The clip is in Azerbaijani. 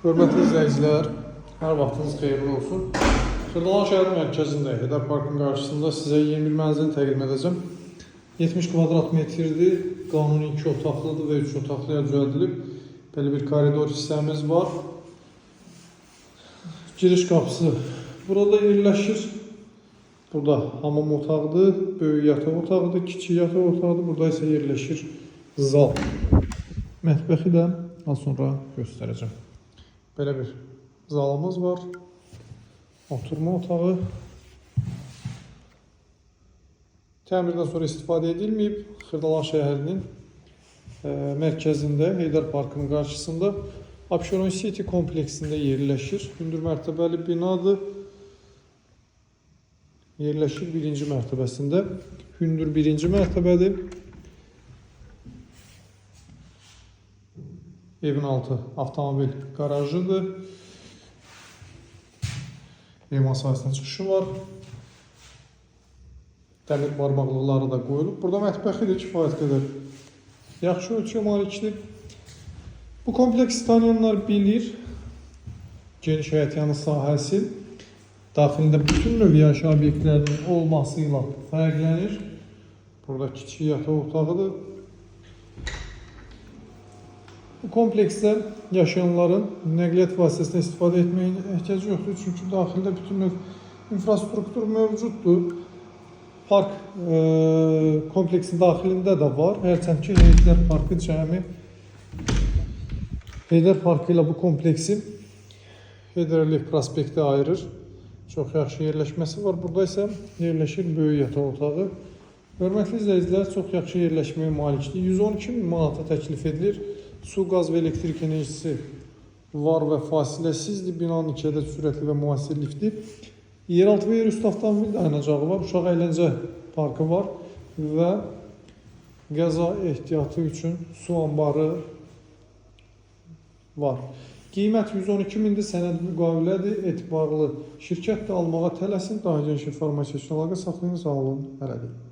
Hörmətli izləyicilər, hər vaxtınız xeyirli olsun. Xırdalan şəhər mərkəzində, Heydər Parkın qarşısında sizə yeni bir mənzil təqdim edəcəm. 70 kvadrat metrdir, qanuni 2 otaqlıdır və 3 otaqlıya düzəldilib. Belə bir koridor hissəmiz var. Giriş qapısı burada yerləşir. Burada hamam otağıdır, böyük yataq otağıdır, kiçik yataq otağıdır. Burada isə yerləşir zal. Mətbəxi də az sonra göstərəcəm. Belə bir zalımız var. Oturma otağı. Təmirdən sonra istifadə edilməyib. Xırdalan şəhərinin mərkəzində, Heydər Parkının qarşısında Abşeron City kompleksində yerləşir. Hündür mərtəbəli binadır. Yerləşir birinci mərtəbəsində. Hündür birinci mərtəbədir. Evin altı avtomobil qarajıdır. Eyvan sahəsinə çıxışı var. Dəmir barmaqlıqları da qoyulub. Burada mətbəxi də kifayət qədər yaxşı ölçüyə malikdir. Bu kompleksi tanıyanlar bilir. Geniş həyətyanı sahəsi daxilində bütün növ yaşayış obyektlərinin olması ilə fərqlənir. Burada kiçik yataq otağıdır. Bu kompleksdə yaşayanların nəqliyyat vasitəsindən istifadə etməyə ehtiyacı yoxdur. Çünki daxildə bütün növ infrastruktur mövcuddur. Park kompleksin daxilində də var. Hərçənd ki, Heydər Parkı cəmi Heydər Parkı ilə bu kompleksi Heydər Əliyev prospekti ayırır. Çox yaxşı yerləşməsi var. Burada isə yerləşir böyük yataq otağı. Hörmətli izləyicilər, çox yaxşı yerləşməyə malikdir. 112 min manata təklif edilir. Su, qaz və elektrik enerjisi var və fasiləsizdir. Binanın 2 ədəd sürətli və müasir lifti. Yeraltı və yerüstü avtomobil dayanacağı var. Uşaq əyləncə parkı var və qəza ehtiyatı üçün su anbarı var. Qiymət 112 mindir, sənəd müqavilədir, etibarlı şirkət də almağa tələsin. Daha geniş informasiya üçün əlaqə saxlayın. Sağ olun, hələlik.